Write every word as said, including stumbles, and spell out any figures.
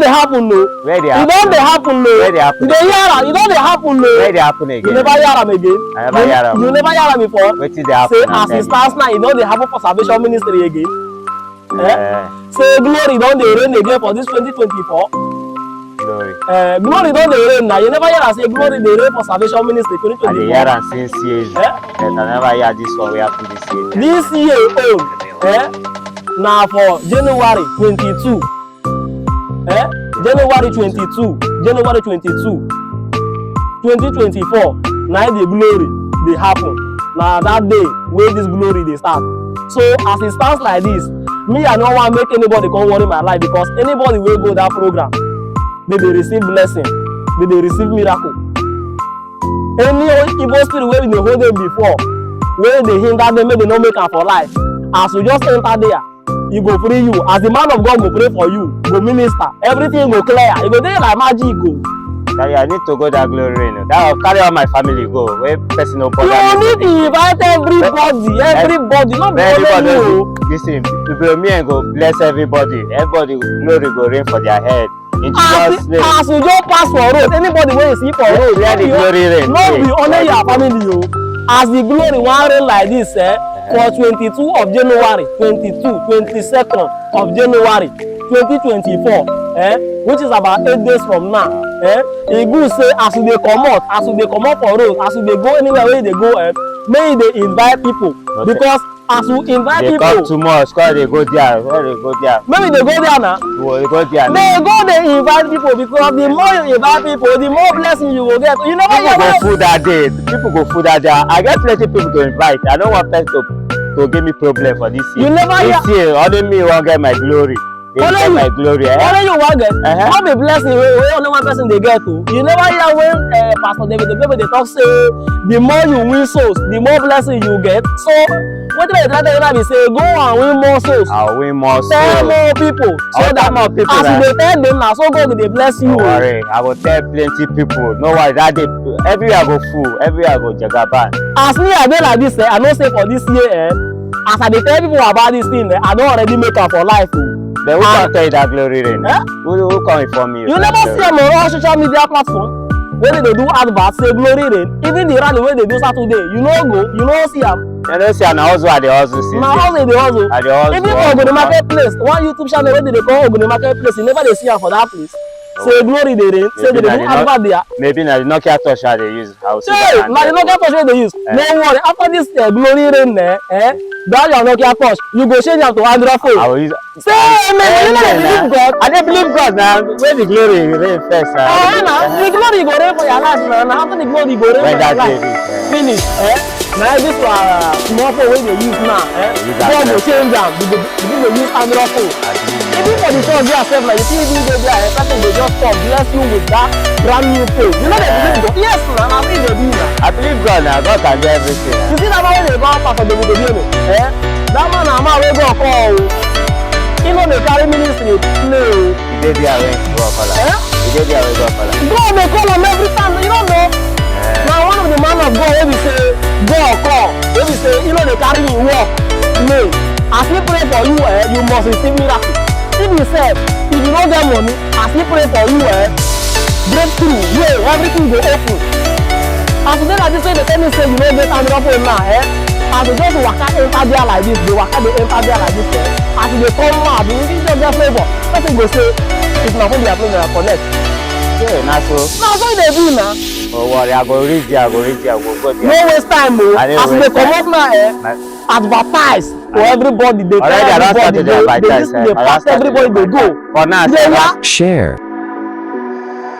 dey happen o. Where they E don dey happen? Happen o. Where they happen? You dey hear am? E don dey happen o. Where they happen You again? Never hear am again. I never hear am. You never hear am before. Wetin dey happen? Say Na as tell e me. Stands now, e don dey happen for Salvation Ministry again. Eh? Eh, Say glory don dey reign again for this twenty twenty-four. Glory. Eh, glory don dey reign now. You never hear am say glory dey reign for Salvation Ministry I dey hear twenty twenty-four. Am since years. Eh? But I never hear this one wey happen this year. This year own, eh, na for January twenty-two. Eh? January twenty-two, January twenty-two, twenty twenty-four, na im the glory dey happen. Na that day wey this glory dey start. So as e stands like this, me, I no wan make anybody come worry my life, because anybody wey go that program, they dey receive blessing, they dey receive miracle. Any evil spirit wey been dey hold them before, wey dey hinder them, make they no make am for life, as you just enter there, e go free you. As the man of God go pray for you, go minister, everything go clear. E go dey like magic o. Daddy, I need to go that glory rain. That will carry all my family go. Where person no You bother me. Need to invite everybody, everybody, not be Everybody only you go. This thing, people, me and go bless everybody. Everybody, glory go rain for their head. In o. As Jesus' name. As you just pass for road, anybody wey you see for road, Where the glory rain? No Hey, be only where your the glory- family o. As the glory wan reign like this, eh, for twenty-two of January, twenty-two, twenty-second of January, twenty twenty-four, eh, which is about eight days from now, eh, e good say as you dey comot, as you dey comot for road, as you dey go anywhere wey you dey go, eh, make you dey invite people, Okay. Because as you invite They people, come too much. Come they go there. Come they go there. Maybe they go there now. Go, they go there. They go dey invite people, because the more you invite people, the more blessing you go get. You never People hear go when full that day. People go full that day. I get plenty people to invite. I don't want person to, to give me problem for this year. You never This hear- year, only me won't get my glory. They Only get you- my glory. Eh? Only you wan get. Uh-huh. No be blessing wey wey only one person dey get o. You never hear when uh, Pastor David Obebe dey talk say the more you win souls, the more blessing you get. So wetin I dey try tell you now be say go and win more souls. I'll win more Tell souls. More people, so I'll that tell more people, as eh? You dey tell them now, so God go dey bless you Don't o. Worry, I will tell plenty people. No worry, that day everywhere go full, everywhere go jagaban. As me I dey like this, eh, I know say for this year, eh, as I dey tell people about this thing, eh, I don already make am for life o. Then who Ah. Come tell you that glory rain? Eh? Who, who come inform you? You never see am on all social media platform wey dey dey do advert say glory rain. Even the rally wey dey do Saturday, you no go, you no see am. You know, see, na hustle I dey hustle since. Na hustle dey hustle. I dey hustle. Even for Ogoni Market Place, one YouTube channel wey dey dey call Ogoni Market Place, you never dey see am for that place. Say glory dey rain, say dey dey do advert there. Maybe na the Nokia touch I dey use. I will see Say that na the Android Nokia touch wey dey use. Eh. No worry, after this uh, glory rain, eh, eh, that your Nokia touch, you go change am to Android phone. I will use. Say amen. You no dey believe God. I dey believe God now. Where the glory rain first? Ah, na the glory go rain for your life na. Na after the glory go rain When for that your day life. reach. Finish. Eh? Na this uh, small phone wey dey use now. Eh? Use that God go phone. Change am. You go you go use Android phone. Even for the church there sef na you fit even dey there, eh, person go just come bless you with that brand new phone. You no dey believe God? Yes na, na so e dey be na. I believe God now. God can do everything. You see that man wey dey bow pastor David Obieno? Eh? That man na man wey God call o. He no dey carry ministry play o. He dey there when God call am. Eh? He dey there when God call am. God dey call am every time, you no know. Na one of the man of God wey be say God call, wey be say he no dey carry him work play. As he pray for you, eh, you must receive miracle. If you sef, if you no get money, as he pray for you, eh, breakthrough, way, everything go open. As you dey like this, wey dey tell me say you no get Android phone now, eh, as you just waka enter there like this, dey waka dey enter there like this, eh, as you dey come mad, you just get favour. Person go say, if na phone be apply, na connect. Yeah, na so. Na so e dey be na. No worry, I go reach there, I go reach there, I go go there. No waste time o. I dey As we dey waste time. Comot now, eh, My- advertise for everybody. Dey tell Already, I don everybody. start to dey Dey advertise, dey eh. dey I don pass start to everybody dey dey go. advertise. For now, Dey sef, ya- I don- Share.